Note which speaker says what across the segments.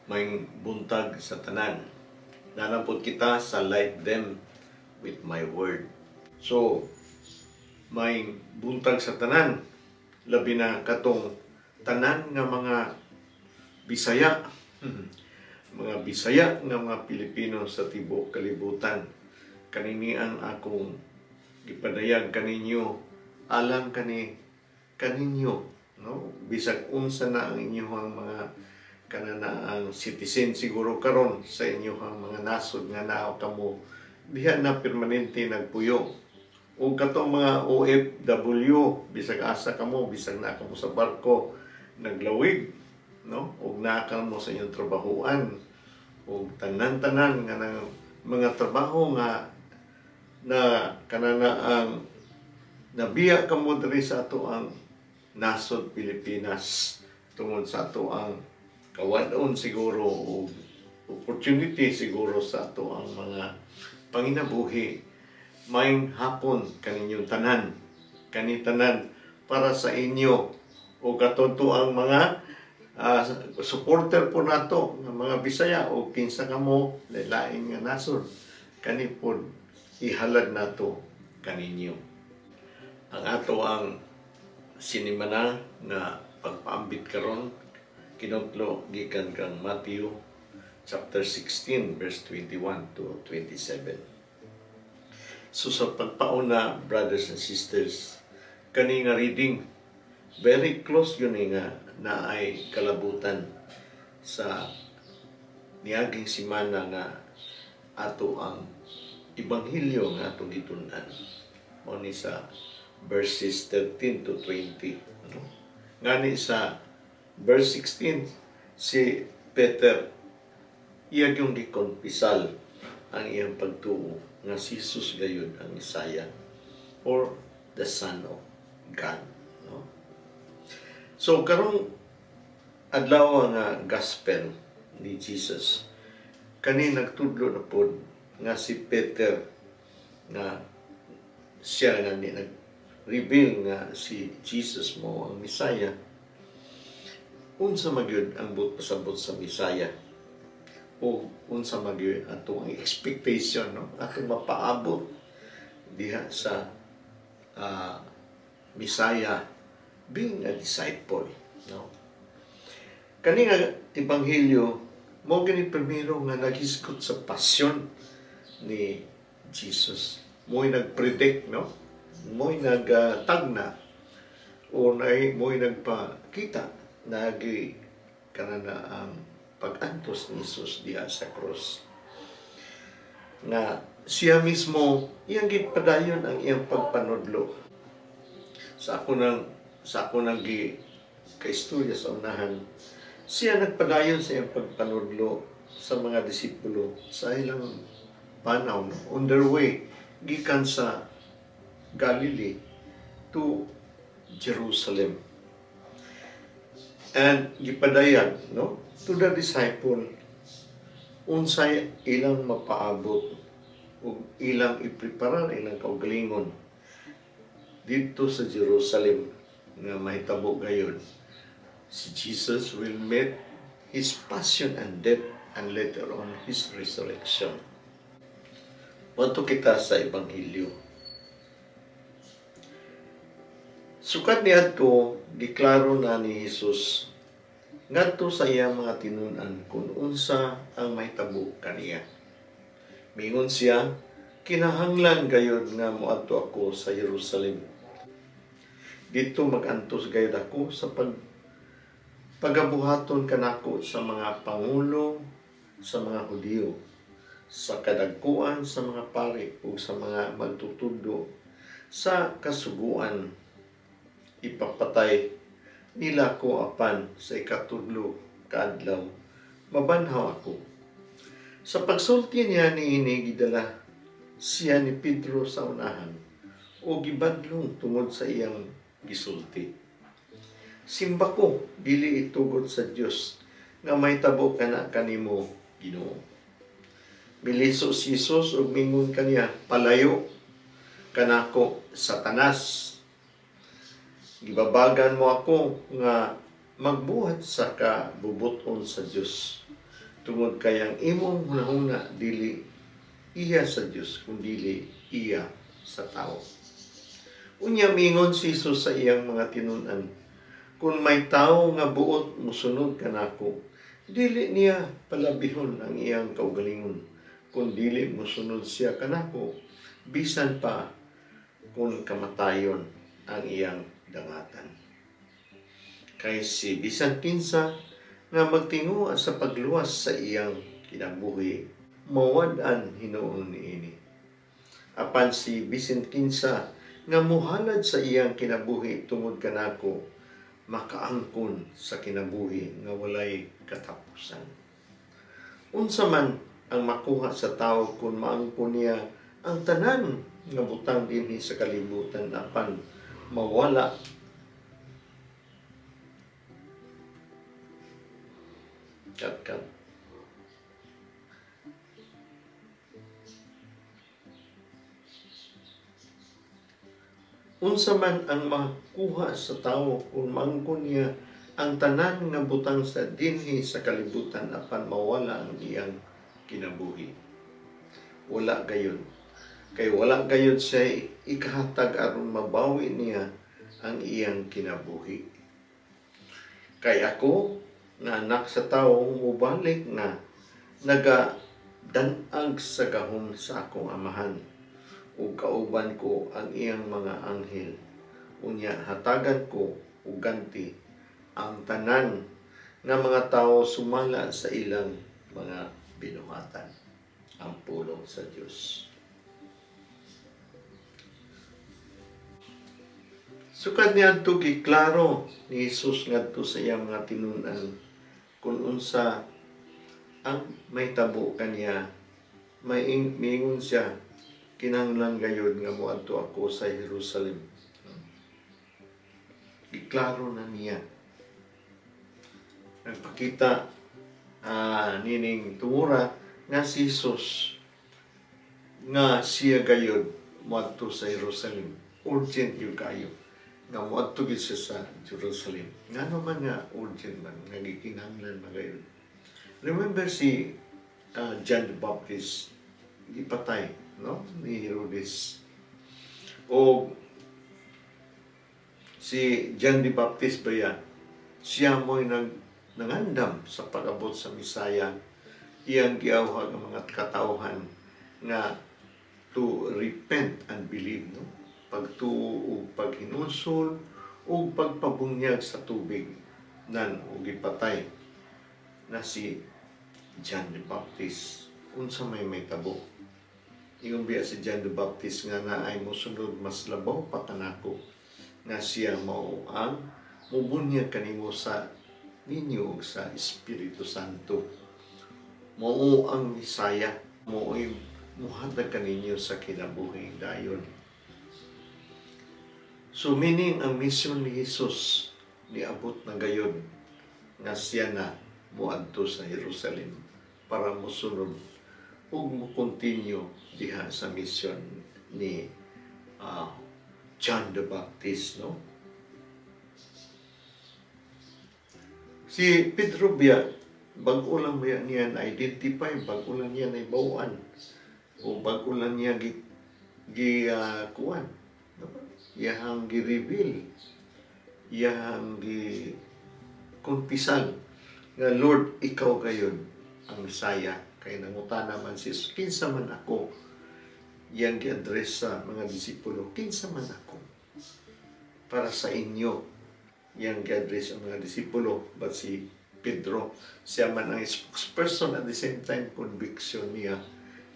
Speaker 1: Maayong buntag sa tanan. Naa na pod kita sa Light Them with My Word. So, maayong buntag sa tanan. Labi na katong tanan nga mga Bisaya. Mga Bisaya nga mga Pilipino sa tibuok kalibutan. Kanini ang akong gipadayag kaninyo alang kani kaninyo, no, bisag unsa na ang inyong mga kanana ang citizen siguro karon sa inyong mga nasod nga naa kamo diha na permanente nagpuyo, o katong mga OFW, bisag asa kamo, bisag naa kamo sa barko naglawig, no, ug naa kamo sa inyong trabahoan, ug tanan-tanan nga nang mga trabaho nga na kanana ang nabiya kamo diri sa ato ang nasod Pilipinas tungod sa ato ang kawad-on siguro o opportunity siguro sa ato ang mga panginabuhi. Maayong hapon kaninyong tanan. Kani tanan para sa inyo o kato ang mga supporter po nato nga mga Bisaya o kinsa kamo lain nga nasod, kani pod ihalad nato kaninyo. Ang ato ang sinimana nga pagpaambit karon kinutlo gikan kang Matthew chapter 16 verse 21 to 27. So sa pagpauna, brothers and sisters, kani nga reading very close yun eh nga na ay kalabutan sa niaging simana nga ato ang ebanghelyo nga atong gitun-an. Mao ni sa verses 13 to 20, ano? Ngani sa verse 16, si Peter iya yung gikonpisal ang iyang pagtuo nga si Jesus gayud ang Messiah or the Son of God, no? So karong adlaw nga gospel ni Jesus, kani nagtudlo na pod nga si Peter nga siya nga ni nag-reveal nga si Jesus mo ang Messiah. Unsa magyud ang buot pasabot sa Messiah o unsa magyud atong expectation, no, atong mapaabot diha sa Messiah being a disciple, no? Kani nga ebanghelyo mo gani primero nga naghisgot sa pasyon ni Jesus. Mo'y nagpredict, no, mo'y nagtagna o nay mo'y nagpakita nagi kanana ang pag-antos ni Jesus diha sa cross nga siya mismo iyang gipadayon ang iyang pagpanudlo. Sa ako nang gi kaistorya sa unahan, siya nagpadayon sa iyang pagpanudlo sa mga disipulo sa ilang panaw, no, on their way gikan sa Galilee to Jerusalem, and gipadayag, no, to the disciple unsay ilang mapaabot ug ilang ipreparar ilang kaugalingon didto sa Jerusalem nga mahitabo gayon si Jesus will meet his passion and death and later on his resurrection. Moadto kita sa Ebanghelyo. Sukad niadto, giklaro na ni Jesus ngadto sa iyang mga tinun-an kung unsa ang mahitabo kaniya. Mingon siya, "Kinahanglan gayud nga moadto ako sa Jerusalem. Didto magantos gayud ako sa pagabuhaton kanako sa mga pangulo sa mga Hudiyo, sa kadagkuan sa mga pari ug sa mga magtutudlo sa kasuguan. Ipapatay nila ko, apan sa ikatudlo ka adlaw mabanhaw ako." Sa pagsulti niya niini, gidala siya ni Pedro sa unahan o gibadlong tungod sa iyang gisulti. "Simbako, dili itugot sa Dios nga mahitabo kana kanimo, Ginoo." Miliso si Jesus ug mingon kaniya, "Palayo kanako, Satanas. Gibabagan mo ako nga magbuhat sa kabubuton sa Dios." Tungod kay ang imong hunahuna dili iya sa Dios, kundili iya sa tao. Unya mingon si Jesus sa iyang mga tinun-an, "Kung may tawo nga buot mosunod kanako, dili niya palabihon ang iyang kaugalingon, kung dili mosunod siya kanako, bisan pa kung kamatayon ang iyang dangatan. Kay si bisan kinsa nga magtinguha sa pagluwas sa iyang kinabuhi, mawad-an hinuon niini. Apan si bisan kinsa nga muhalad sa iyang kinabuhi tungod kanako, makaangkon sa kinabuhi nga walay katapusan. Unsa man ang makuha sa tao kung maangkon niya ang tanan nga butang dinhi sa kalibutan apan mawala kat-kat? Unsa man ang makuha sa tawo kung maangkon niya ang tanan nga butang sa dinhi sa kalibutan apan mawala ang iyang kinabuhi? Wala gayon. Kay wala gayon siya ikahatag aron mabawi niya ang iyang kinabuhi. Kay ako nga anak sa tawo mobalik nga nagadanag sa gahom sa akong amahan, ug kauban ko ang iyang mga anghel. Unya hatagan ko og ganti ang tanan nga mga tawo sumala sa ilang mga binuhatan." Ang pulong sa Dios. Sukad niadto giklaro ni Jesus ngadto sa iyang mga tinun-an kung unsa ang mahitabo kaniya. Miingon siya, "Kinahanglan gayud nga moadto ako sa Jerusalem." Giklaro na niya. Nagpakita nining tungura nga si Jesus nga siya gayud moadto sa Jerusalem. Urgent gyud kayo nga moadto gyud siya sa Jerusalem. Ngano man nga urgent man nga gikinahanglan man gayud? Remember si John the Baptist gipatay, no, ni Herodes. O si John the Baptist baya, siya mo'y nangandam sa pag-abot sa Mesaya. Iyang giawhag ang mga katawhan nga to repent and believe, no? Pagtuo ug paghinulsol ug pagpabunyag sa tubig nan ug gipatay na si John the Baptist. Unsa may tabo? Ingon biya si John the Baptist nga naay mosunod mas labaw pa kanako, nga siya mao ang mubunyag kanimo sa ninyo ug sa Espiritu Santo. Mao ang Mesaya, mao'y muhatag kaninyo sa kinabuhi dayon. So meaning ang mission ni Jesus niabot na gayon nga siya na moadto sa Jerusalem para mosunod ug mo-continue diha sa mission ni John the Baptist, no? Si Pedro biya, bag-o lang biya niya na-identify, bag-o lang niya naibawaan, o bag-o lang niya kuan, diba? Iyahang gi-reveal, iyahang gi-confessal nga Lord, ikaw gayon ang Mesaya. Kay nangutana man si Jesus, kinsa man ako? Iyang gi-address sa mga disipulo, kinsa man ako? Para sa inyo, iyang gi-address ang mga disipulo, but si Pedro, siya man ang spokesperson, at the same time conviction niya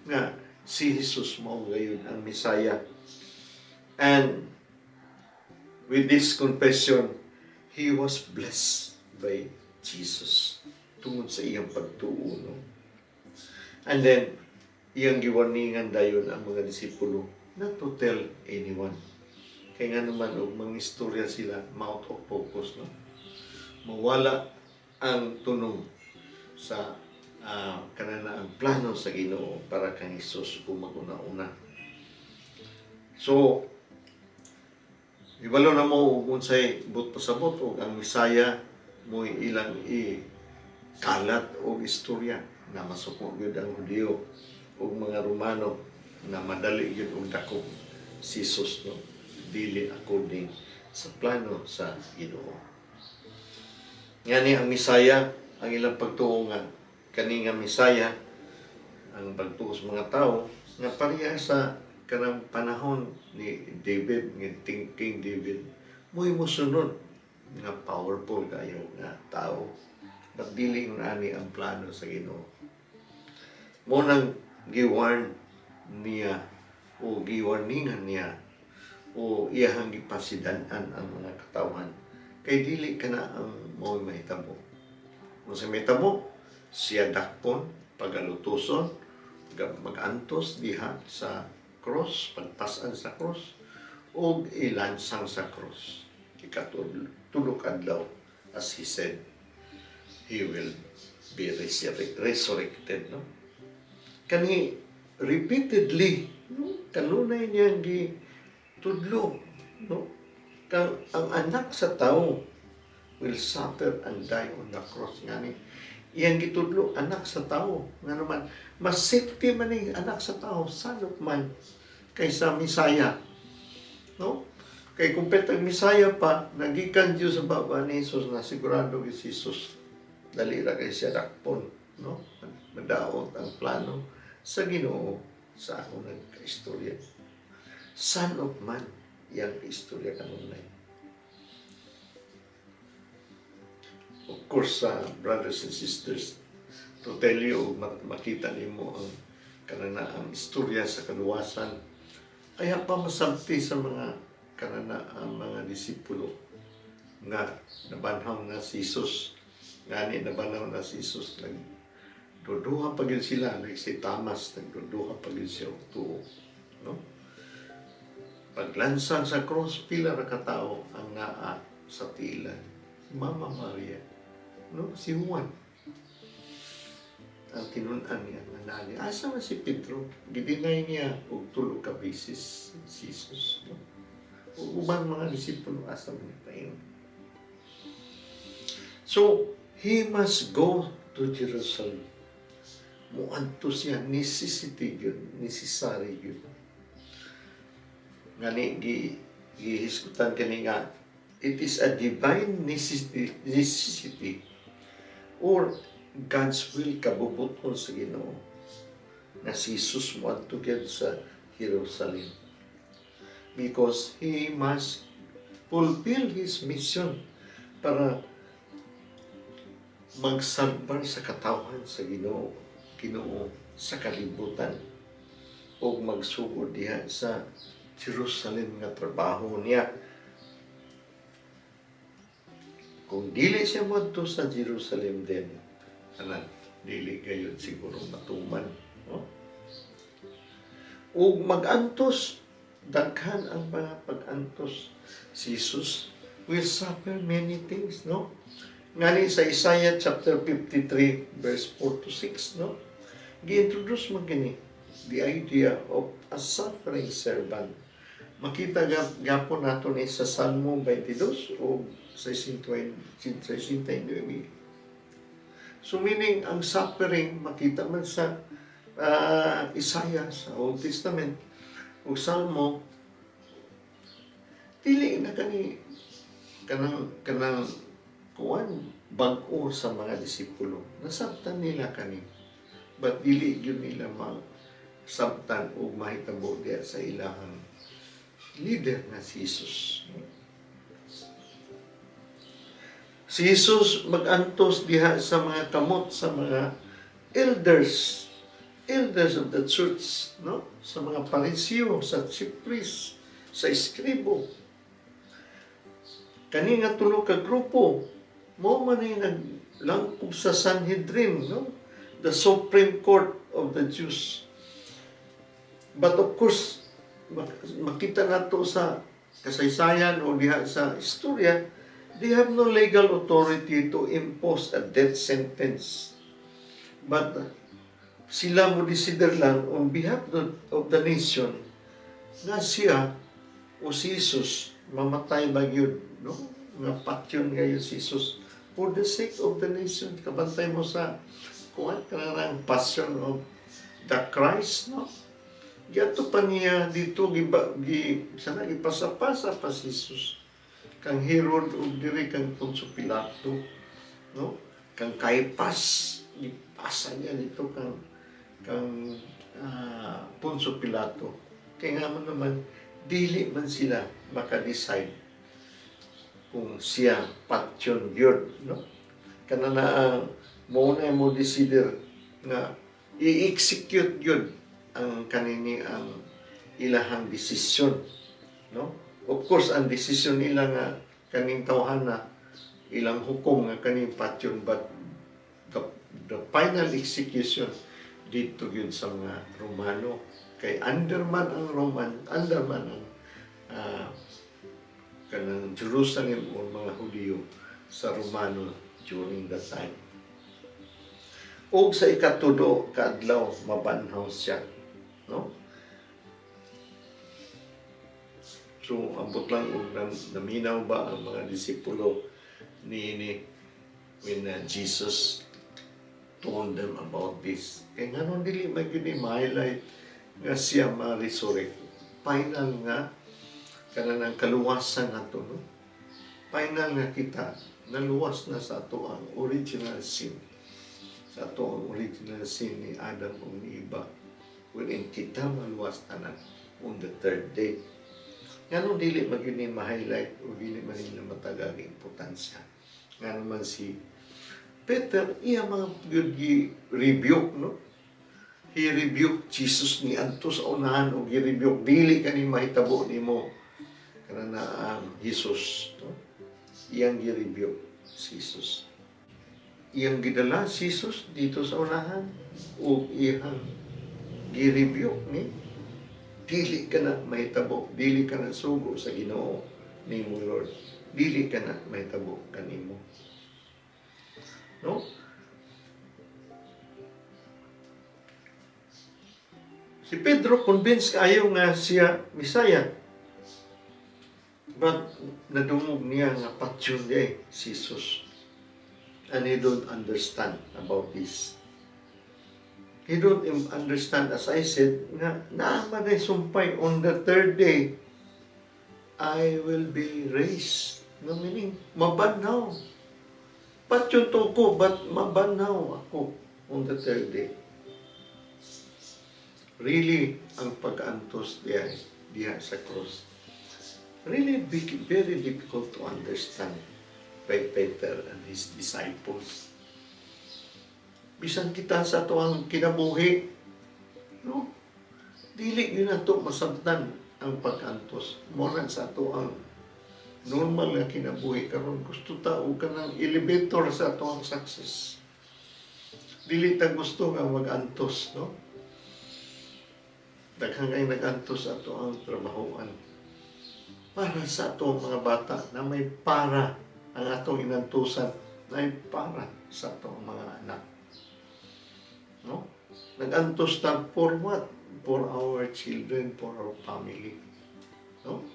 Speaker 1: nga si Jesus mao gayon ang Mesaya. And with this confession, he was blessed by Jesus tungod sa iyang pagtuo, no? And then, iyang giwarningan dayon ang mga disipulo not to tell anyone. Kaya nga naman, og mga istorya sila, out of focus, no? Mawala ang tunong sa kanana ang plano sa Ginoo para kang Jesus kung maguna-una. So, ibalo na mo ug unsay but pasabot og ang Mesaya mo'y ilang Kalat og istorya na masuko gyud ang Hudiyo ug mga Romano na madali gyud og dakop si Jesus, no? Dili according sa plano sa Ginoo. Ngani ang Misaya, ang ilang pagtuo nga kani nga Misaya, ang pagtuo sa mga tao nga pareha sa kanang panahon ni David, ni King David, mo'y mosunod nga powerful kayo nga tao. But dili ani ang plano sa Ginoo. Mo nang giwarn niya o giwarningan niya o iyahang gipasidan-an ang mga katawhan kay dili kana ang mao mahitabo. Kung sa mahitabo, siya dakpon, pagalutuson, mag-antos diha sa cross, pagpasan sa cross, o ilansang sa cross. Ikatulok adlaw, as he said, he will be resurrected. No? Kani repeatedly, no? Kanunay niyang gitudlo, no? Kang ang anak sa tao will suffer and die on the cross. Ngani iyang gitudlo, anak sa tao. Nga naman, mas safety man ni anak sa tao, son of man, kaysa Misaya. No? Kay kung petag Misaya pa, nagikan Diyos sa baba ni Jesus na sigurado si Jesus dali ra kay siya dakpon, no? Madaot ang plano sa Ginoo sa ako nagkaistorya. Son of man, iyang istorya kanunay. Of course, brothers and sisters, to tell you, makita nimo ang kanana ang istorya sa kaluwasan, ay pa masabti sa mga kanana ang mga disipulo nga nabanhaw na si Jesus. Ngani nabanhaw na si Jesus, nagduduha pa gyud sila, like si Thomas, nagduduha pa gyud siya og tuo, no? Paglansang sa cross, pila ra ka tawo ang naa sa tiilan? Si Mama Maria, no? Si Juan. Ang tinun-an niya nga nali. Asa man si Pedro? Gidinay niya og tulo ka beses si Jesus, no? Ug ubang mga disipulo, asa man ni? So, he must go to Jerusalem. Muadto siya, necessity yun, necessary yun. Ngani, gihisgutan kani nga, it is a divine necessity or God's will, kabubuton sa Ginoo na si Jesus moadto gyud sa Jerusalem because he must fulfill his mission para magsalbar sa katawhan sa Ginoo sa kalibutan ug magsugod diha sa Jerusalem nga trabaho niya. Kung dili siya moadto sa Jerusalem, then anan dili gayud siguro matuman, no? Ug magantos, daghan ang mga pag-antos. Si Jesus will suffer many things, no? Ngani sa Isaiah chapter 53 verse 4 to 6, no? Gi-introduce man kini the idea of a suffering servant. Makita gapon nato ni sa Salmo 22 o 69. So meaning, ang suffering makita man sa Isaiah sa Old Testament o Salmo, dili na kani kanang kuan bag-o sa mga disipulo. Nasabtan nila kani. But dili gyud nila masabtan og mahitabo diya sa ilahang leader nga si Jesus. Si Jesus magantos diha sa mga kamot sa mga elders, elders of the church, no? Sa mga Pariseo, sa chief priest, sa eskribo. Kani nga tulo ka grupo, mo man ay naglangkob sa Sanhedrin, no? The Supreme Court of the Jews. But of course, makita nato sa kasaysayan o diha sa istorya, they have no legal authority to impose a death sentence. But sila mo decider lang on behalf of the nation na siya o si Jesus mamatay ba yun, no? Nga patyon ngayon si Jesus For the sake of the nation. Kabantay mo sa kuan, kanang Passion of the Christ, no? Giadto pa niya dito, giba, gi, sana gipasapasa pa si Jesus kang Herod ug diri kang Poncio Pilato, no? Kang Caiphas, gipasa niya dito kang kang Poncio Pilato. Kay nga man naman dili man sila maka-decide kung siya patyon gyud, no? Kana na ang mo na mo decider nga i-execute gyud ang kanini, ang ilahang desisyon, no? Of course, ang desisyon nila nga kaning tawhan na ilang hukom nga kaning patyon, but the final execution dito gyud sa mga Romano, kay under man ang Roman, under man ang kanang Jerusalem o mga Hudiyo sa Romano during that time. Ug sa ikatulo ka adlaw mabanhaw siya, no? So ambot lang og naminaw ba ang mga disipulo niini when Jesus told them about this. Kay nganong dili man gyud ni ma-highlight nga siya ma-resurrect? Final nga kanang kaluwasan nato, no? Final nga kita naluwas na sa ato ang original sin. Sa ato ang original sin ni Adam ug ni Eva. Wherein kita maluwas tanan on the third day. Nganong dili man gyud ni ma-highlight o dili man nila matagag importansya? Nga naman si Peter, iya mga gyud gi-rebuke, no? He rebuked Jesus ni adto sa unahan og gi-rebuke, "Dili kani mahitabo nimo kana na ang Jesus," no? Iyang gi-rebuke si Jesus. Iyang gidala si Jesus dito sa unahan ug iyang gi-rebuke ni, "Dili ka na mahitabo, dili ka na sugo sa Ginoo nimo Lord. Dili ka na mahitabo kanimo." No? Si Pedro convinced kaayo nga siya Messiah. But nadungog niya nga patyon diay si Jesus. And he don't understand about this. He don't understand, as I said, nga naa man ay sumpay, "On the third day, I will be raised." No meaning, mabanhaw. Patyon to ko, but mabanhaw ako on the third day. Really, ang pag-antos diha sa cross, really big, very difficult to understand by Peter and his disciples. Bisan kita sa atuang kinabuhi, no? Dili gyud nato masabtan ang pag-antos. Mura sa atoang normal nga kinabuhi karon, gusto ta og kanang elevator sa atoang success. Dili ta gusto nga mag-antos, no? Daghan kay nag-antos sa atoang trabahoan para sa atong mga bata, na may para ang atong inantusan, na may para sa atong mga anak. No? Nag-antos ta for what? For our children, for our family. No?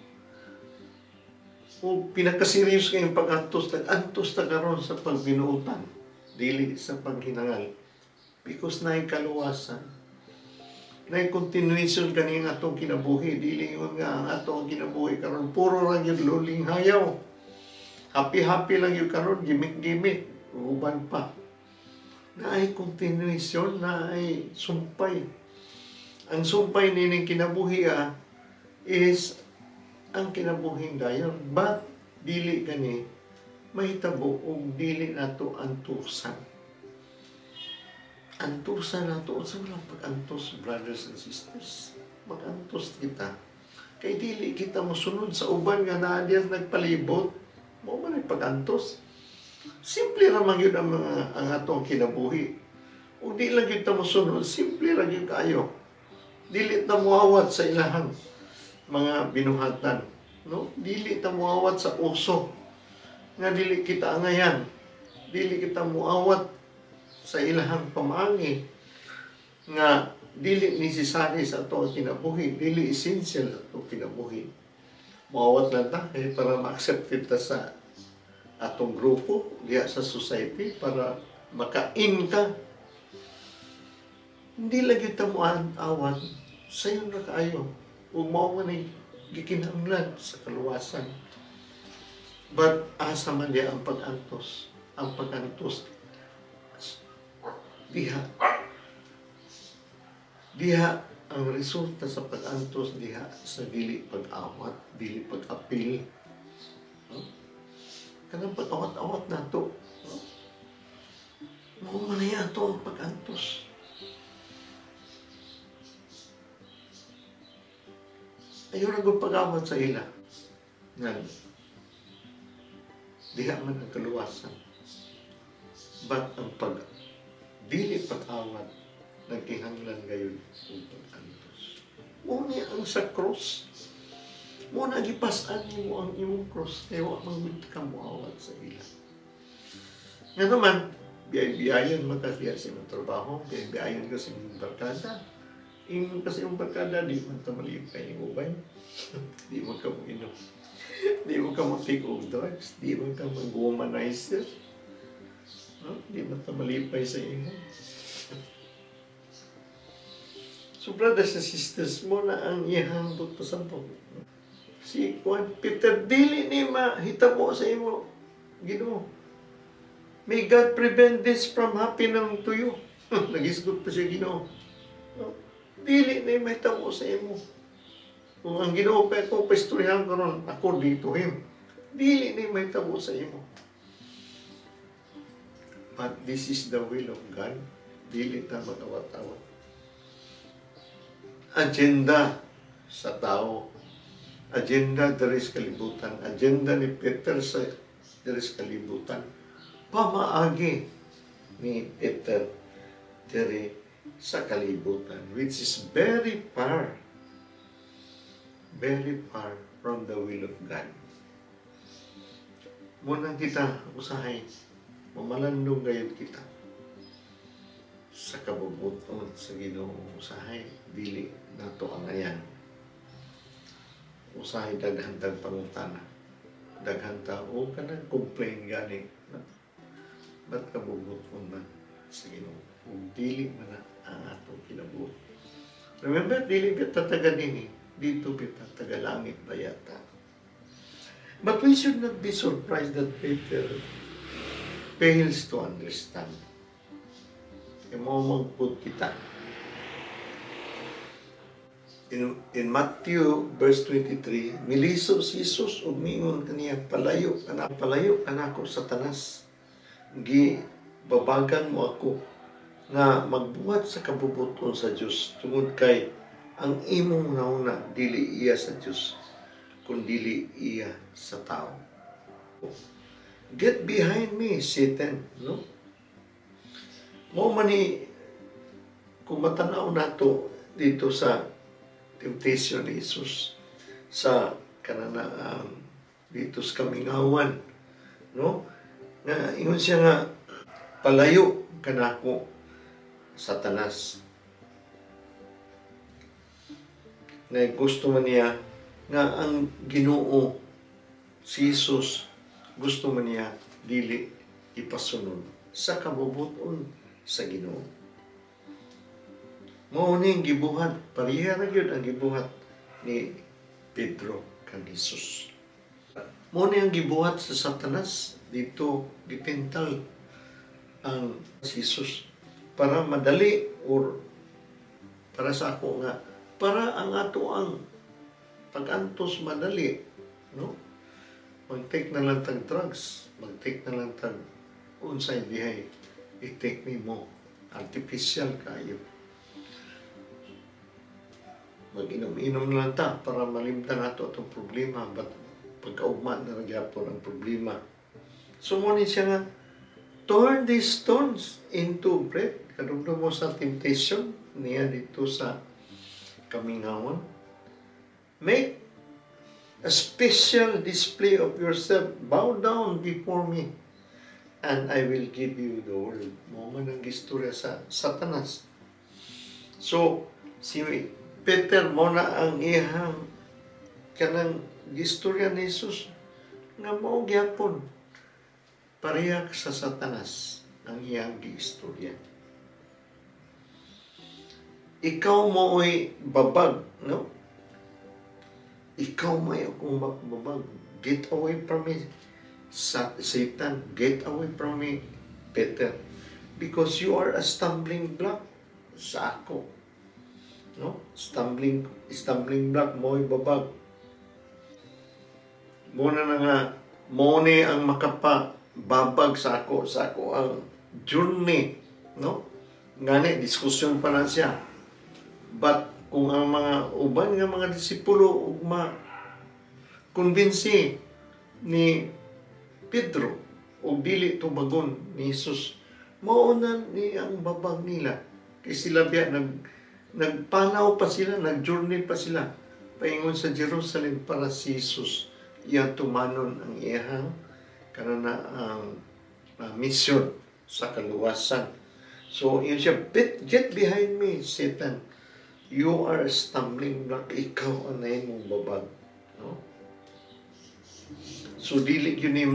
Speaker 1: O pinaka-serious kayong pag-antos, nag-antos ta karon sa pagbinuotan, dili sa paghinangal. Because naay kaluwasan. Naay continuation kani nga atong kinabuhi, dili ingon nga ang atong kinabuhi karon puro lang gyud luling hayaw. Happy-happy lang gyud karon, gimik-gimik, uban pa. Naay continuation, naay sumpay. Ang sumpay nining kinabuhi is ang kinabuhing dayon. But dili kani mahitabo og dili nato antusan. Antusan nato, unsa man ang pag-antos, brothers and sisters? Mag-antos kita. Kay dili kita mosunod sa uban nga naa diya nagpalibot. Mao man ay pag-antos. Simple ra man gyud ang atong kinabuhi. Ug di lang gyud ta mosunod, simple ra gyud kaayo. Dili ta moawat sa ilahang mga binuhatan, no? Dili ta moawat sa uso nga dili kita angayan. Dili kita moawat sa ilahang pamaagi nga dili necessary sa atong kinabuhi, dili essential sa atong kinabuhi. Moawat lang ta kay para ma-accept kita sa atong grupo diha sa society para makain ka. Hindi lagi ta mo awat, sayon na kaayo. Ug mao man ni gikinahanglan sa kaluwasan. But asa man diha ang pag-antos? Ang pag-antos diha. Diha ang resulta sa pag-antos diha sa dili pag-awat, dili pag-apil. No? Kanang pag-awat-awat nato. No? Mao man niya ato ang pag-antos. Ayaw na kong pag-awat sa ila. Nga, diha man ang kaluwasan. But ang pag dili pag-awat, nagkihanglan gayon ang pag-antos. Mao ni ang sa cross. Mao na gipas-an nimo ang imong cross. Kaya wa man gud ka moawat sa ila. Nga naman, biyay-biyayan man ka diha sa imong trabaho, biyay-biyayan ka sa imong barkada. Ingon ka sa imong barkada, di man ta malipay ni ubay. Di man ka mo-inom. Di man ka mo-take og drugs. Di man ka mag-womanizer. No? Di man ta malipay sa imo. So brothers and sisters, mo na ang iyang bugpasampog. Si Juan Peter, dili ni mahitabo sa imo Ginoo. May God prevent this from happening to you. Nagisgot pa siya Ginoo. No? Dili na mahitabo sa imo. Kung ang Ginoo pa ako pastoryahan karon according to him, dili na mahitabo sa imo. But this is the will of God. Dili ta mag-awat-awat. Agenda sa tao. Agenda diri sa kalibutan. Agenda ni Peter sa diri sa kalibutan. Pamaagi ni Peter diri sa kalibutan, which is very far, very far from the will of God. Muna kita usahay, mamalandong gayud kita sa kabubuton sa Ginoo. Usahay dili nato ang ayan. Usahay daghan tag pangutana, daghan ta o kanang complain gani. Ba't kabubuton man sa Ginoo? Ug dili man na ang atong kinabuhi. Remember, dili bita taga dinhi, dito bita taga langit bayata. But we should not be surprised that Peter fails to understand. Kaya mo magpud kita. In Matthew verse 23, miliso si Jesus ug miingon kaniya, palayo kana, palayo kanako Satanas. Gibabagan mo ako nga magbuhat sa kabubuton sa Dios tungod kay ang imong nauna dili iya sa Dios kun dili iya sa tao. Get behind me, Satan, no? Mao man ni kung matanaw nato dito sa temptation ni Jesus sa kanana dito sa kamingawan, no? Nga ingon siya nga palayo kanako Satanas. Nga gusto man niya nga ang Ginoo si Jesus gusto man niya dili ipasunod sa kabubuton sa Ginoo. Mao ni ang gibuhat, pareha ra gyud ang gibuhat ni Pedro kang Jesus. Mao ni ang gibuhat sa Satanas dito, gipintal ang Jesus para madali or para sa ako nga para ang ato ang pag-antos madali, no? Mag-take na lang tag drugs, mag-take na lang tag unsay dihay i-take nimo, artificial kayo. Mag-inom-inom na lang ta para malimtan nato atong problema, but pagkaugma na lang gyapon ang problema. So mo ni siya nga turn these stones into bread. Kadugdog mo sa temptation niya dito sa kamingawan. Make a special display of yourself. Bow down before me and I will give you the world. Mao man ang istorya sa Satanas. So, si Peter mo na ang iyang kanang istorya ni Jesus nga mao gyapon. Pareha sa Satanas ang iyang giistorya. Ikaw mao'y babag, no? Ikaw may akong babag. Get away from me, Satan. Get away from me, Peter. Because you are a stumbling block sa ako. No? Stumbling block, mo'y babag. Muna na nga, mo ni ang makapababag sa ako ang journey, no? Ngani, diskusyon pa na siya. But kung ang mga uban nga mga disipulo ug ma convince ni Pedro og dili tubagon ni Jesus, mao na ni ang babag nila, kay sila biya nagpanaw pa sila, nag-journey pa sila paingon sa Jerusalem para si Jesus iyang tumanon ang iyang kanana ang mission sa kaluwasan. So yun siya, "Get behind me, Satan. You are a stumbling block. Ikaw ang mong babag." No? So dili gyud ni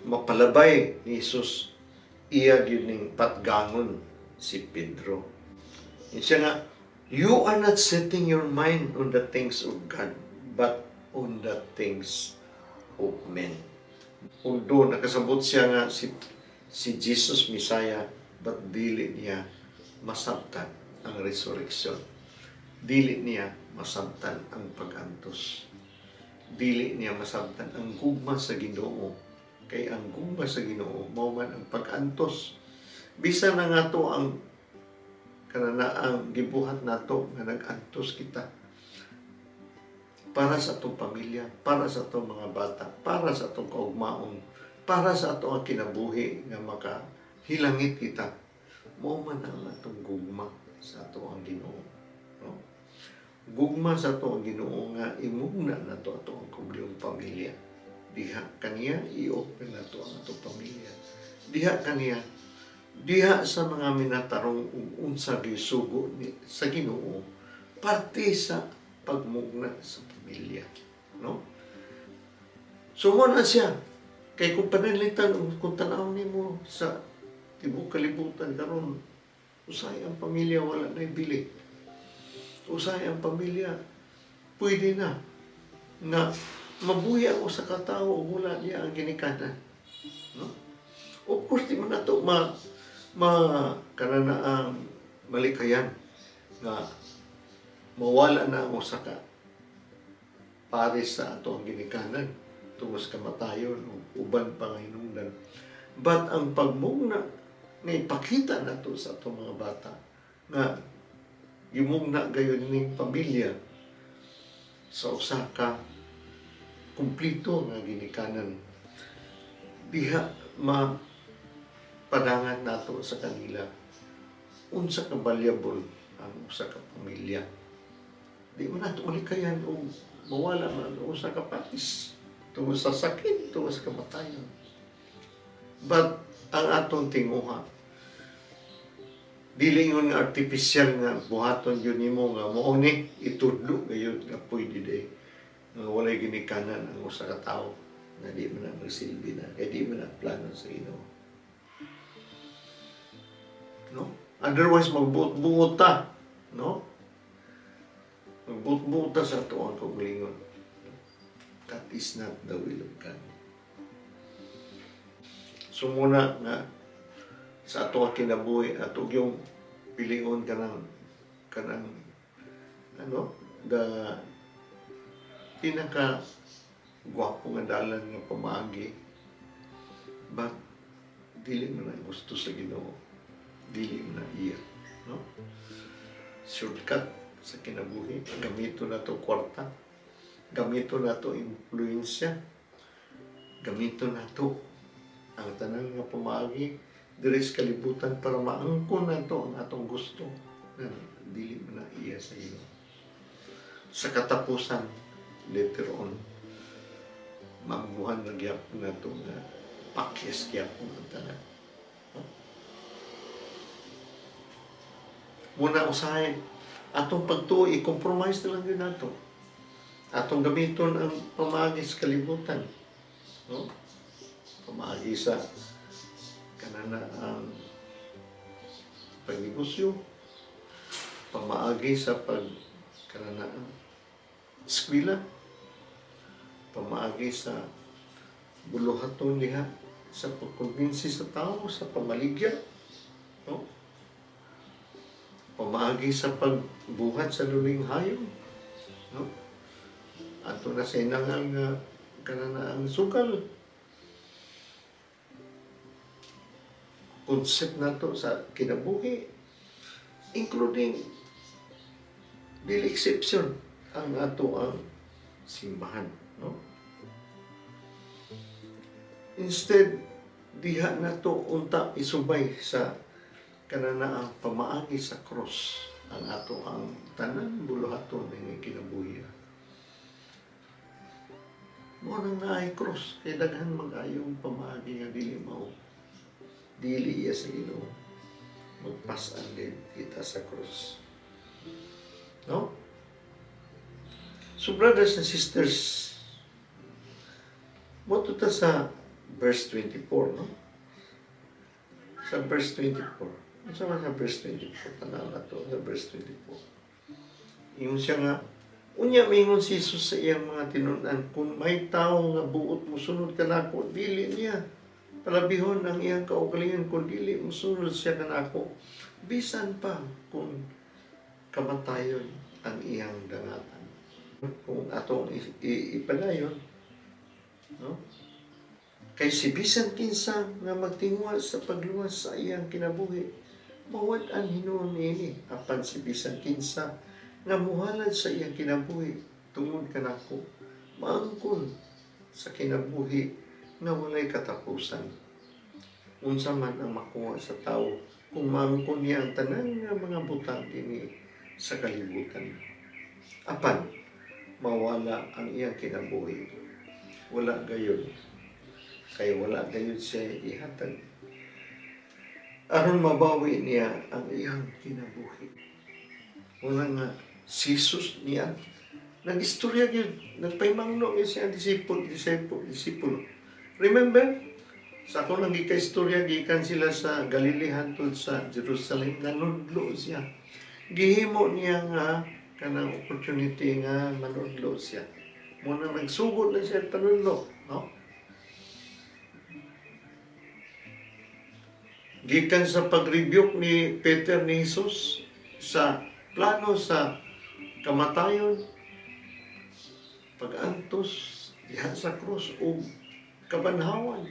Speaker 1: mapalabay ni Jesus, iya gyud ning patgangon si Pedro. Yun siya nga, "You are not setting your mind on the things of God, but on the things of men." Although nakasabot siya nga si Jesus Messiah, but dili niya masabtan ang resurrection. Dili niya masabtan ang pag-antos. Dili niya masabtan ang gugma sa Ginoo. Kay ang gugma sa Ginoo mao man ang pag-antos. Bisan na nga to ang kanana ang gibuhat nato nga nag-antos kita para sa atong pamilya, para sa atong mga bata, para sa atong kaugmaon, para sa atong kinabuhi nga makahilangit kita. Mao man ang atong gugma sa ato ang Ginoo. No? Gugma sa ato ang Ginoo nga imugna nato ato ang kaugalingong pamilya. Diha kaniya i-open nato ang atong pamilya. Diha kaniya, diha sa mga minatarong ug unsa gisugo ni sa Ginoo parte sa pagmugna sa pamilya, no? So mo na siya, kay kung pananglitan, kung tan-aw nimo sa tibuok kalibutan karon, usahay ang pamilya wala na bili. Usahay ang pamilya pwede na nga mabuhi ang usa ka tawo ug wala niya ang ginikanan, no? Of course, di man nato ma ma kanana ang malikayan nga mawala na ang usa ka pares sa ato ang ginikanan tungod sa kamatayon o uban pa nga hinungdan. But ang pagmugna nga ipakita nato sa atong mga bata nga gimugna gayon ning pamilya sa usa ka kumplito nga ginikanan, diha ma padangan nato sa kanila unsa ka valuable ang usa ka pamilya. Di man nato malikayan og mawala man ang usa ka pares tungod sa sakit, tungod sa kamatayon. But ang atong tinguha, dili ingon nga artificial nga buhaton yun nimo nga mao ni itudlo gayud nga pwede day nga walay ginikanan ang usa ka tawo, nga di man na magsilbi na kay di man na plano sa Ginoo, no? Otherwise magbuot-buot ta, no? Magbuot-buot ta sa ato ang kaugalingon. That is not the will of God. So muna nga sa ato ang kinabuhi, ato yung pilingon kanang ano, the pinaka gwapo nga dalan nga pamaagi, but dili man na gusto sa Ginoo, dili man na iya, no? Shortcut sa kinabuhi, gamito na to kwarta, gamito na to impluensya, gamito na to ang tanan nga pamaagi diri sa kalibutan para maangkon nato ang atong gusto na dili man na iya sa Ginoo. Sa katapusan, later on, maambuhan na gyapon nato nga pakyas gyapon ang tanan. No? Muna usahay, atong pagtuo, i-compromise na lang yun nato. Atong gamiton ang pamaagi sa kalibutan. No? Pamaagi sa kanana ang pagnegosyo, pamaagi sa pag kanana ang eskwela, pamaagi sa buluhaton diha sa pagkumbinsi sa tao sa pamaligya, no? Pamaagi sa pagbuhat sa luling hayon, no? Ato na sa inang ang kanana ang sukal. Concept nato sa kinabuhi, including dili exception ang ato ang simbahan, no? Instead, diha nato unta isubay sa kanana ang pamaagi sa cross ang ato ang tanan buluhaton ng kinabuhi. Mao nang naay cross kay daghan mag-ayong pamaagi nga dili mao. Dili iya sa Ginoo. Magpas-an din kita sa cross. No? So brothers and sisters, moto ta sa verse 24, no? Sa verse 24. Unsa man sa verse 24? Tanaw na to sa verse 24. Ingon siya nga, unya mingon si Jesus sa iyang mga tinun-an, kung may tawo nga buot mosunod kanako, dili niya palabihon ang iyang kaugalingon kung dili mosunod siya kanako, bisan pa kung kamatayon ang iyang dangatan. Kung atong ipadayon, no? Kay si bisan kinsa nga magtinguha sa pagluwas sa iyang kinabuhi, mawad-an hinuon niini. Apan si bisan kinsa nga muhalad sa iyang kinabuhi tungod kanako, maangkon sa kinabuhi nga walay katapusan. Unsa man ang makuha sa tawo kung maangkon niya ang tanan nga mga butang dinhi sa kalibutan, apan mawala ang iyang kinabuhi? Wala gayon. Kay wala gayon siya ihatag aron mabawi niya ang iyang kinabuhi. Una nga, si Jesus niya, nag-istorya gyud, nagpaymangno gyud siya ang disipulo. Remember, sa ako nang gika-istorya, gikan sila sa Galilee hantod sa Jerusalem, nanudlo siya. Gihimo niya nga kanang opportunity nga manudlo siya. Muna nagsugod na siya panudlo, no? Gikan sa pag-rebuke ni Peter ni Jesus sa plano sa kamatayon, pag-antos diha sa krus o kabanhawan.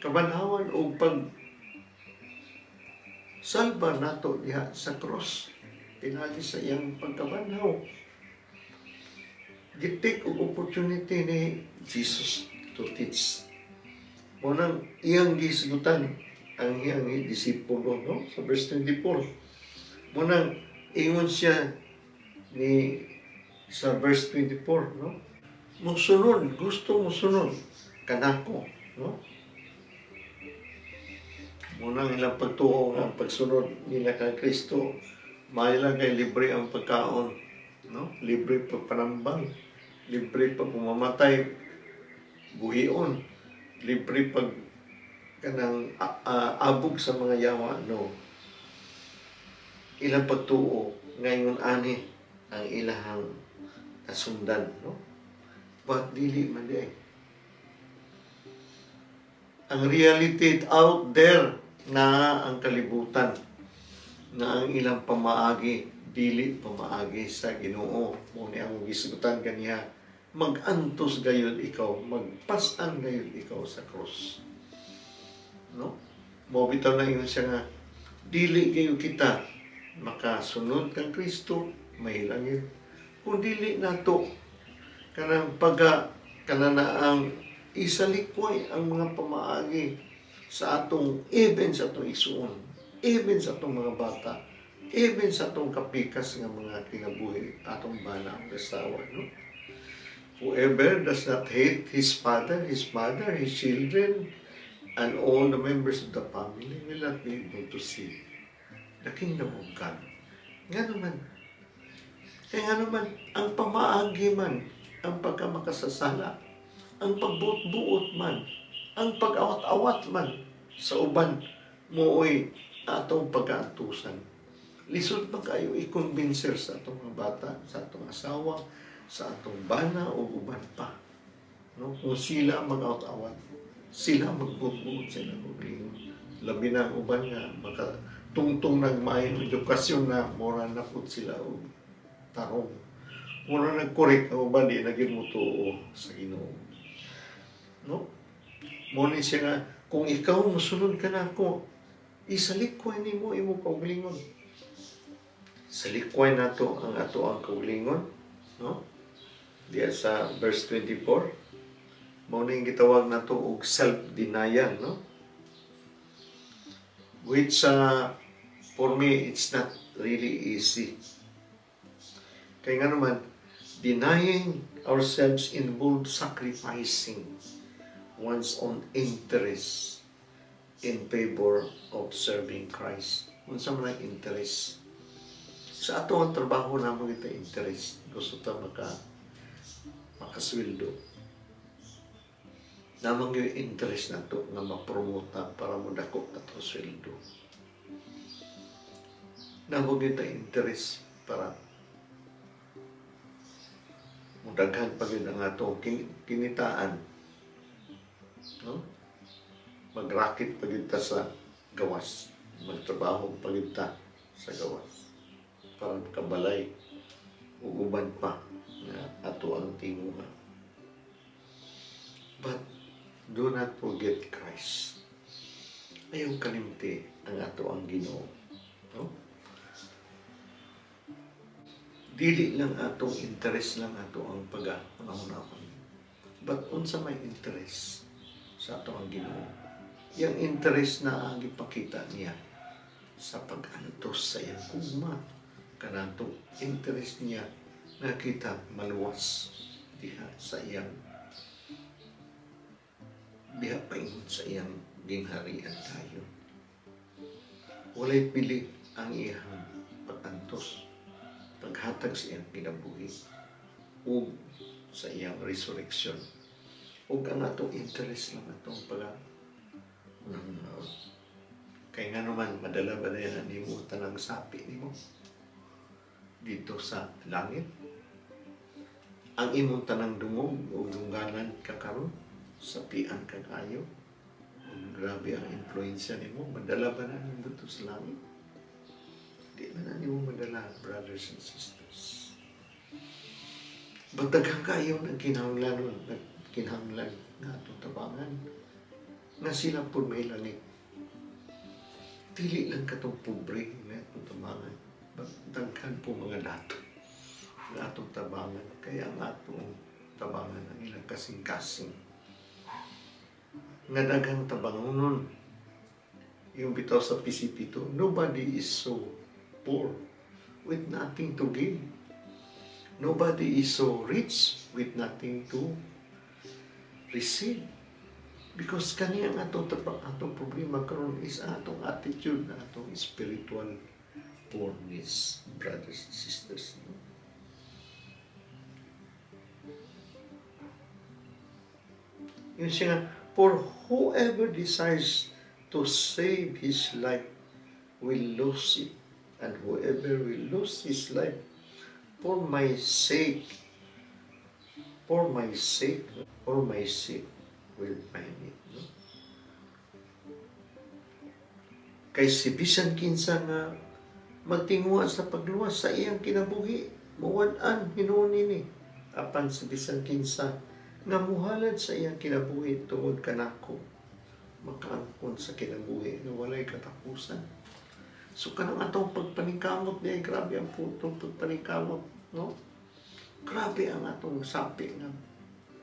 Speaker 1: Kabanhawan o pag salba nato diha sa krus pinagi sa iyang pagkabanhaw. Gitik og opportunity ni Jesus to teach. Unang iyang gisgutan ang iyang disipulo, no? Sa verse 24. Munang ingon siya ni sa verse 24, no? Musunod, gusto musunod kanako, no? Munang ilang pagtuo nga pagsunod nila kang Kristo, maayo lang kay libre ang pagkaon, no? Libre pagpanambang, libre pag umamatay, buhion, libre pag kanang abog sa mga yawa, no? Ilang pagtuo ngayon ani ang ilahang nasundan, no? But dili man di ay. Ang reality out there na ang kalibutan na ang ilang pamaagi dili pamaagi sa Ginoo. Mo ni ang gisgutan kaniya, magantos gayud ikaw, magpas-an gayud ikaw sa cross, no? Mo bitaw na ingon siya nga dili kayo kita makasunod kang Kristo mahilangit kung dili nato kanang pagka kananaang isalikway ang mga pamaagi sa atong, even sa atong igsuon, even sa atong mga bata, even sa atong kapikas nga mga kinabuhi, atong bana ang asawa, no? Whoever does not hate his father, his mother, his children, and all the members of the family will not be able to see the kingdom of God. Nga naman, kaya nga naman, ang pamaagi man, ang pagkamakasasala, ang pagbuot-buot man, Ang pag-awat-awat man sa uban mooy atong pagkaantusan. Lisod pa kayo i-convincer sa atong mga bata, sa atong asawa, sa atong bana o uban pa. No? Kung sila mag-awat-awat, sila magbuot-buot sa ilang kaugalingon. Labi na ang uban nga makatungtong nagmaayong edukasyon na mura na pud sila og tarong. Mura nagkorek ang uban, di na gyud motuo sa Ginoo. No? Mo ni siya nga, kung ikaw mosunod ka na ako, isalikway nimo imong kaugalingon. Salikway nato ang ato ang kaugalingon, no? Diya sa verse 24, mao ning gitawag nato og self-denial, no? Which for me, it's not really easy. Kaya nga naman, denying ourselves involved sacrificing one's own interest in favor of serving Christ. Unsa man ang interest? Sa ato ang trabaho namo kita interest. Gusto ta makasweldo. Namang yung interest nato nga ma-promote para mo dako ato sweldo. Namo gyud ta interest para mudaghan pa gyud ang atong kinitaan. No? Magraket pa gyud ta sa gawas. Magtrabaho pa gyud ta sa gawas. Para makabalay ug uban pa nga ato ang tinguha. But do not forget Christ. Ayaw kalimti ang ato ang Ginoo. No? Dili lang atong interest lang ato ang pag-unahon. But unsa may interest sa ato ang Ginoo? Yang interest na ang gipakita niya sa pag-antos sa iyang gugma, kanatong interest niya na kita maluwas diha sa iyang diha paingon sa iyang gingharian tayo. Walay pili ang iyang pag-antos, paghatag sa iyang kinabuhi ug sa iyang resurrection. Ug ang atong interest lang atong pag unang. Kay nga naman, madala ba na yan nimo tanang sapi nimo dito sa langit? Ang imong tanang dungog o dungganan kakaron, sapian ka kayo. Grabe ang influensya nimo, madala ba na nimo dito sa langit? Di ba na nimo madala, brothers and sisters? But daghan kayo nagkinahanglan nun, nagkinahanglan nga atong tabangan, nga sila po may langit. Dili lang katong pobre nga atong tabangan. But daghan po mga dato nga atong tabangan. Kaya ang atong tabangan ang ilang kasing-kasing. Nga daghang tabangonon. Yung bitaw sa PCP to, nobody is so poor with nothing to give. Nobody is so rich with nothing to receive. Because kani ang atong problema karon is atong attitude, atong spiritual poorness, brothers and sisters. No? Yun siya nga, for whoever desires to save his life will lose it. And whoever will lose his life for my sake, for my sake, for my sake, will find it. No? Kay si bisan kinsa nga magtinguha sa pagluwas sa iyang kinabuhi, muwad-an hinuon nini. Apan si bisan kinsa nga muhalad sa iyang kinabuhi tungod kanako, makaangkon sa kinabuhi nga walay katapusan. So kanang atong pagpaningkamot niya, grabe ang putong pagpaningkamot, no? Grabe ang atong sapi nga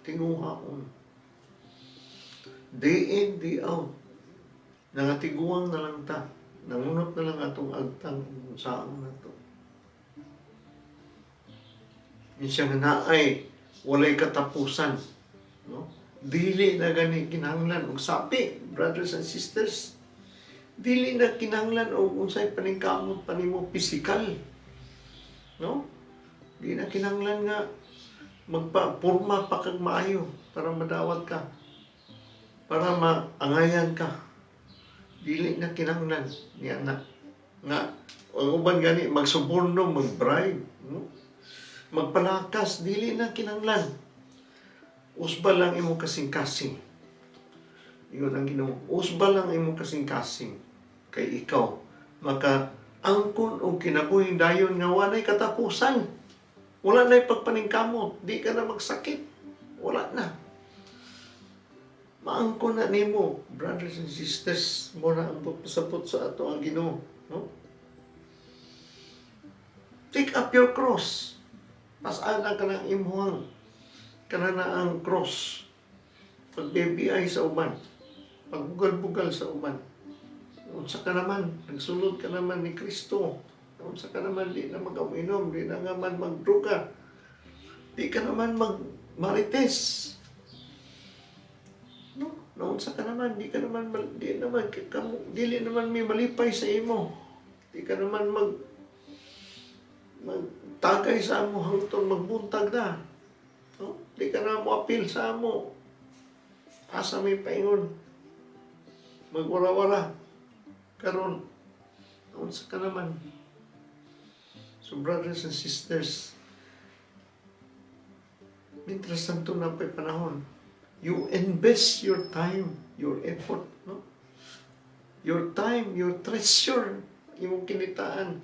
Speaker 1: tinguhaon. Day in, day out. Nangatiguang na lang ta. Nangunot na lang atong agtang kung saan na to. Minsan nga naay, walay katapusan. No? Dili na gani kinahanglan og sapi, brothers and sisters. Dili na kinahanglan og unsay paningkamot pa nimo pisikal. No? Di na kinahanglan nga magpa-porma pa kag maayo para madawat ka. Para maangayan ka. Dili na kinahanglan niya na nga ang uban gani magsuborno, mag-bribe, no? Magpalakas, dili na kinahanglan. Usba lang imong kasing-kasing. Yun ang Ginoo. Usba lang imong kasing-kasing kay ikaw maka angkon og kinabuhing dayon nga walay katapusan. Wala na'y pagpaningkamot, di ka na magsakit. Wala na. Maangkon na nimo, brothers and sisters, mo na ang pasabot sa ato ang Ginoo, no? Take up your cross. Pasaan ka ng imuhang kana na ang cross. Pagbibiyay sa uban, pagbugal-bugal sa uban. Unsa ka naman, nagsulod ka naman ni Kristo. Unsa ka naman, di na mag-uminom, di na nga man magdruga. Di ka naman magmarites. No, naunsa ka naman, di ka naman, di naman, kamo, dili naman may malipay sa imo. Di ka naman magtagay sa amo hangtod magbuntag na. No? Di ka na mo apil sa amo. Asa may paingon. Magwara-wara. Karon, unsa ka naman. So brothers and sisters, mientras tanto na pa'y panahon, you invest your time, your effort, no? Your time, your treasure, imong kinitaan.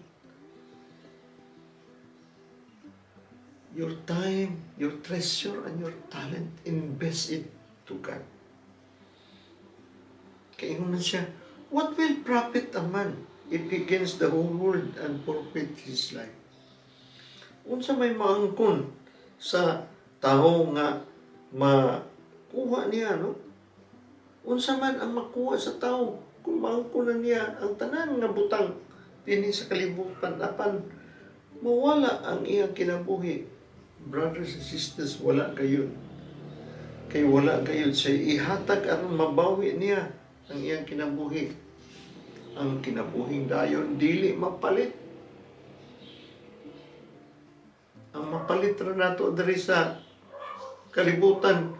Speaker 1: Your time, your treasure, and your talent, invest it to God. Kaya man siya, what will profit a man if he gains the whole world and forfeit his life? Unsa may maangkon sa tao nga makuha niya, no? Unsa man ang makuha sa tao kung maangkon na niya ang tanan nga butang dinhi sa kalibutan apan mawala ang iyang kinabuhi? Brothers and sisters, wala gayud. Kay wala gayud siya ihatag aron mabawi niya ang iyang kinabuhi. Ang kinabuhing dayon dili mapalit. Ang mapalit ra nato diri sa kalibutan,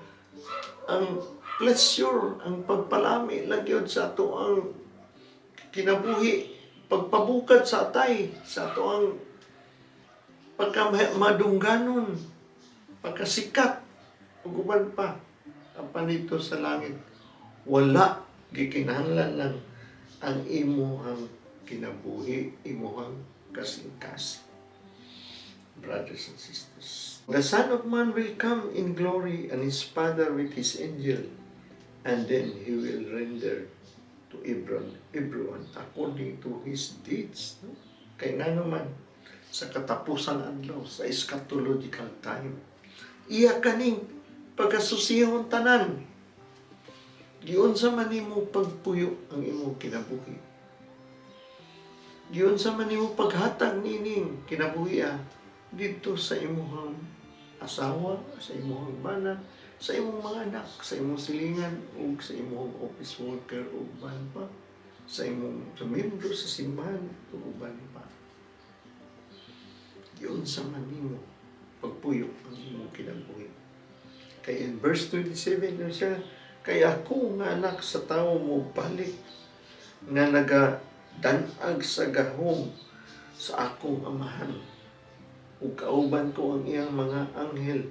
Speaker 1: ang pleasure, ang pagpalami lang gyud sa ato ang kinabuhi, pagpabukad sa atay, sa ato ang pagkamadungganon, pagkasikat, ug uban pa, apan dito sa langit, wala gikinahanglan lang ang imuhang kinabuhi, imuhang kasing-kasing. Brothers and sisters, the Son of Man will come in glory and his Father with his angel, and then he will render to everyone according to his deeds. No? Kaya nga naman, sa katapusan adlaw, sa eschatological time, iya kaning pagkasusihon tanan. Giunsa man nimo pagpuyo ang imong kinabuhi. Giunsa man nimo paghatag nining kinabuhi didto sa imong asawa, sa imong bana, sa imong mga anak, sa imong silingan ug sa imong office worker ug uban pa, sa imong sa membro sa simbahan ug uban pa. Giunsa man nimo pagpuyo ang imong kinabuhi. Kay in verse 27 na siya, kay ako nga anak sa tawo mo balik nga nagadanag sa gahom sa akong amahan. Ug kauban ko ang iyang mga anghel,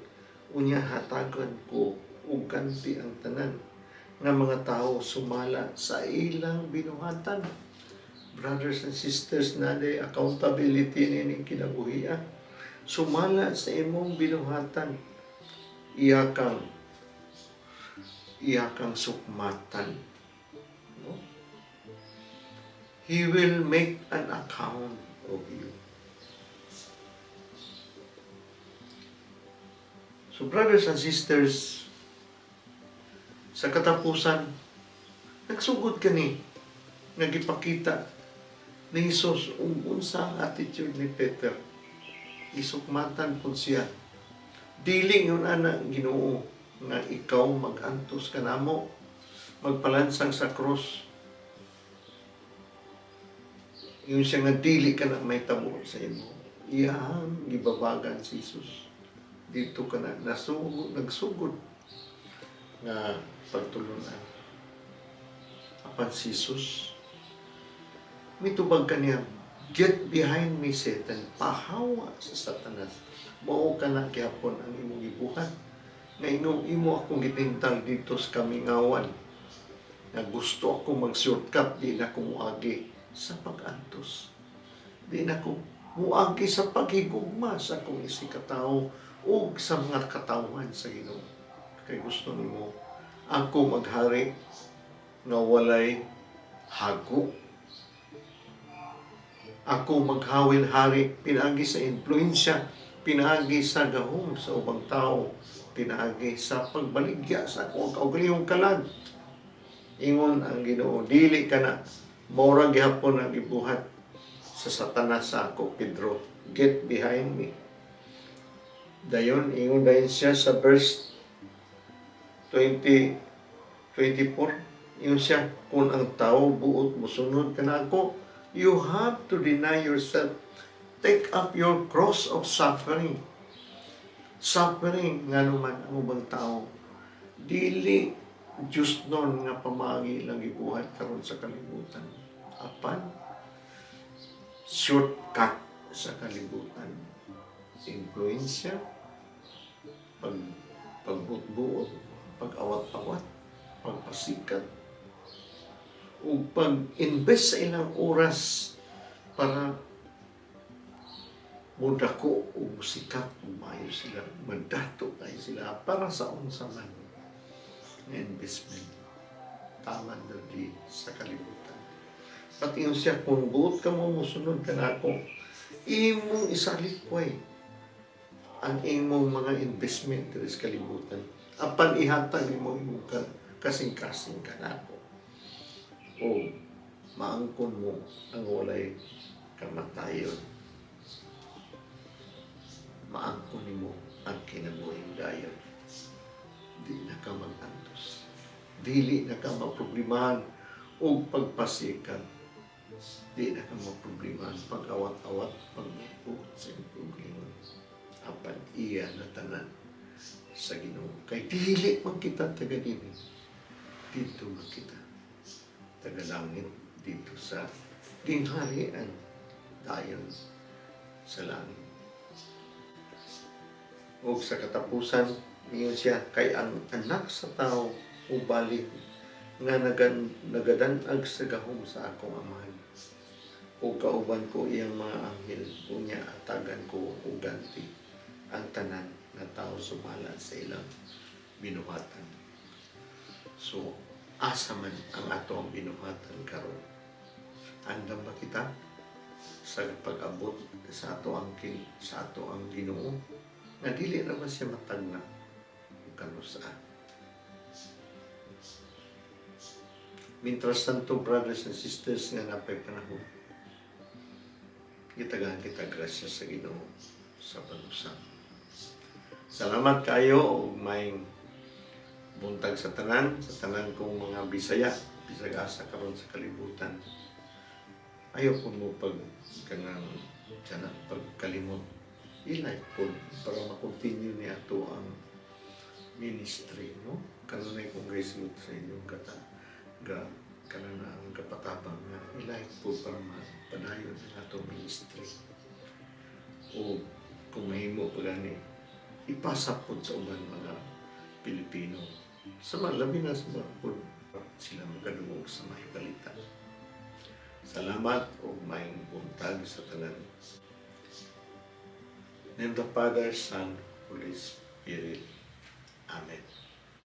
Speaker 1: unya hatagan ko og ganti ang tanan nga mga tawo sumala sa ilang binuhatan. Brothers and sisters, na day accountability nining kinabuhi. Sumala sa imong binuhatan, iya kang sukmatan. No? He will make an account of you. So brothers and sisters, sa katapusan, nagsugod kani, nagipakita ni Jesus ug unsa ang attitude ni Peter. Isukmatan pud siya. Dili yun ana Ginoo nga ikaw mag-antos kanamo, magpalansang sa cross. Yun siya nga dili ka na may tabo sa imo. Iyang gibabagan si Jesus. Dito ka na nagsugod nga pagtulunan. Apan si Jesus, mitubag kaniya, "Get behind me, Satan." Pahawa sa Satanas. Mao ka na gihapon ang imong gibuhat. Nga imo akong gitintal dito sa kamingawan. Nga gusto ako mag-shortcut, di na ko muagi sa pag-antos. Di na ko muagi sa paghigugma sa akong isigkatawo ug sa mga katawhan sa Ginoo. Kay gusto nimo ako maghari nga walay hago. Ako maghawil hari pinaagi sa impluensya, pinaagi sa gahom sa ubang tao, pinaagi sa pagbaligya sa akong kaugalingong kalag. Ingon ang Ginoo, dili ka na, mao ra gihapon ang gibuhat sa Satanas sa ako, Pedro. Get behind me. Dayon, ingon dayon siya sa verse 20, 24, ingon siya, kung ang tao buot musunod kanako, you have to deny yourself. Take up your cross of suffering. Suffering, nga naman ang ubang tao, dili just nun nga pamagi lang gibuhat karon sa kalibutan. Apan, shortcut sa kalibutan. Impluensya, pagbuot-buot, pag-awat-awat, pagpasikat, ug pag-invest sa ilang oras para mudako o musikat o maayo sila, magdato kayo sila para sa unsa man nga investment. Tama na di sa kalibutan. Pati yung siya, kung buot ka mo, musunod ka na ako, imong isalikway ang imong mga investment diri sa kalibutan. Apan ihatag nimo imong kasing-kasing kanako. O maangkon mo ang walay kamatayon. Maangkon nimo ang kinabuhing dayon. Di na ka mag-antos. Dili na ka maproblemahan og pagpasikat. Di na ka maproblemahan pag-awat-awat, pagbuot sa imong kaugalingon. Apan iya na tanan sa Ginoo. Kay dili man kita taga dinhi. Dito man kita taga langit, dito sa gingharian dayon sa langit. Ug sa katapusan, niyon siya, kay ang Anak sa Tao ubalik nga nagadanag sa gahom sa akong Amahan. Ug kauban ko iyang mga anghel, unya atagan ko og ganti ang tanan nga tao sumala sa ilang binuhatan. So, asa man ang ato ang binuhatan karon? Andam ba kita sa pag-abot sa ato ang Ginoo nga dili naman siya matagna kanusa? Mientras tanto, brothers and sisters, nga napay panahon, gitagahan kita grasya sa Ginoo sa pag-usap. Salamat kayo ug maayong buntag sa tanan kong mga Bisaya, bisag asa karon sa kalibutan. Ayaw po mo pag kanang sana pagkalimot, i-like po para ma-continue niya ato ang ministry, no? Kanunay kong grace sa inyong kata ga kanang ang kapatabang nga i-like po para mapadayon ang ato ministry. O kung mahimo pa gani, ipasa po sa uban mga Pilipino. Sa mga labi na sa mga po sila makadungog sa may balita. Salamat ug maayong buntag sa tanan. Name the Father, Son, Holy Spirit.